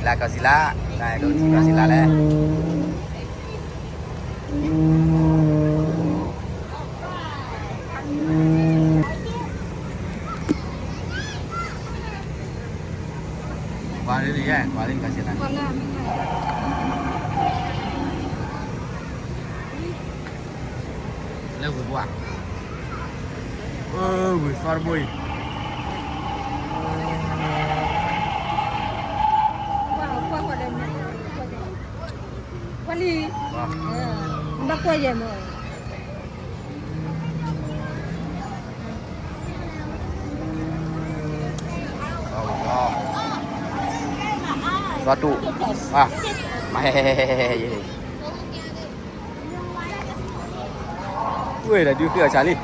လၢကီၢ်စံလါ, နဒိးထံကီၢ်စံလါလဲၣ်. ကွၢ်လံယဲ, ကွၢ်လံကီၢ်စံလါ. လၢဝ့ၢ်ပှၢ်, အၢ ဝ့ၢ်သီတဘိအံၤ, ကွၢ်လံ, ဘၣ်ကွၢ်ယဲၢ်မး. သီတူၢ်, မၤဟဲဟဲဟဲဟဲယဲၢ်. ဝ့ၢ်တၢ်ဒုးဃ့အီၣ်ဆၣ်လံ, ဃ့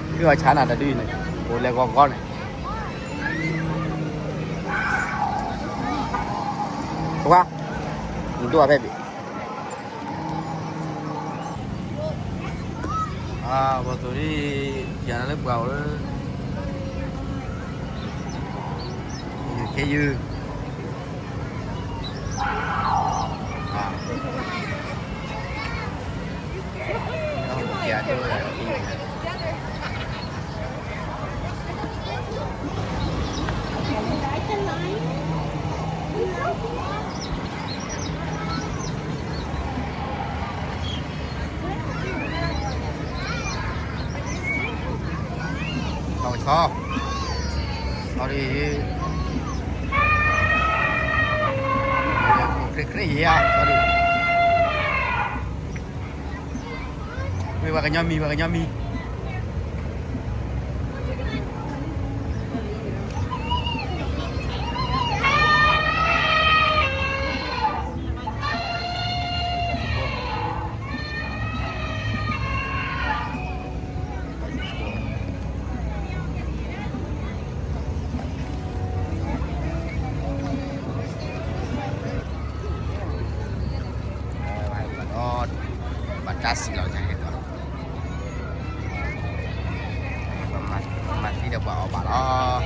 အီၣ်ဆၣ်နၤတၢ်ဒုးအံၤန့ၣ်, အိၣ်လဲၤဂီၤဂီၤန့ၣ်, ပှၤ, နဒိၣ်အဖဲဘ့ၣ်. အဘီသိၣ်ဒ်, ယၤနၤလၢပှၤအိၣ်လၢ, ယုၢ်ခ့ယုၢ်, ယၤဒိၣ်ယၤခ့ယုၢ်. Tau chó. Sorry. Sorry. ဝဲပှၤကညီမံၤ, ပှၤကညီမံၤ. ဘၣ်တၢ်စံးလီၤကဟဲကွၢ်လီၤ, ပှၤမၤသံဒီးပှၤအီၣ်ဘၣ်လီၤ. မ့ၢ်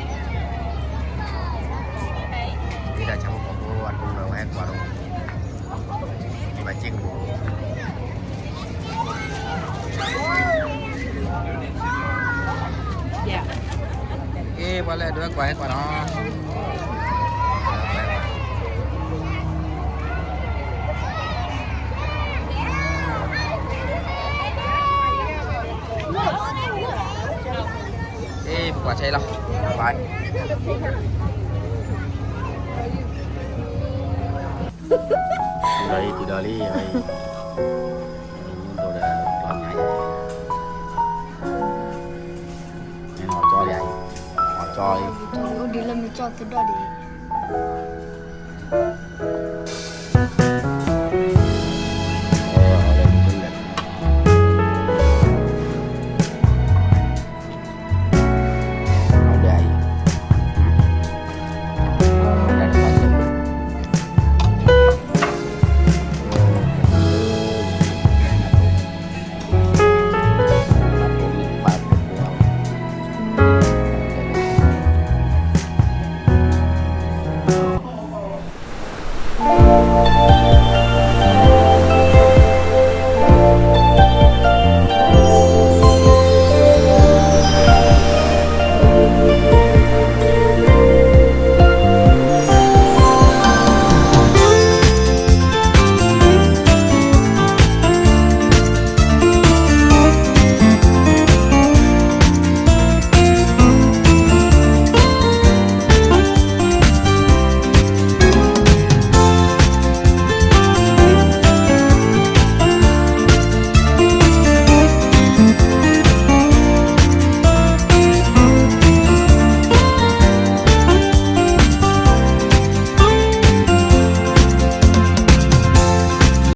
ဒၣ်ဆၣ်ဖိကီၢ်ဖိအဒိလီၤ ပှၤဟဲကွၢ်လီၤ, ဘၣ်စ့ၢ်ကီး က့ ပှၤလၢအဒိဟဲကွၢ်ဟဲကွၢ်နီၤ. က့ ပကွၢ်ဆဲးလီၤ, bye. တုၤဒီးလံ, တုၤဒီးလံ, အံၤ, မူဒိၣ်ဒီးကျီၢ်ညါအံၤ, မ့ၢ်အီၣ်ကၠီလံအံၤ, အီၣ်ကၠီအံၤ, အိၣ်ဒ်လၢမ့ၢ်ကၠီသဒီၣ်ဒံး.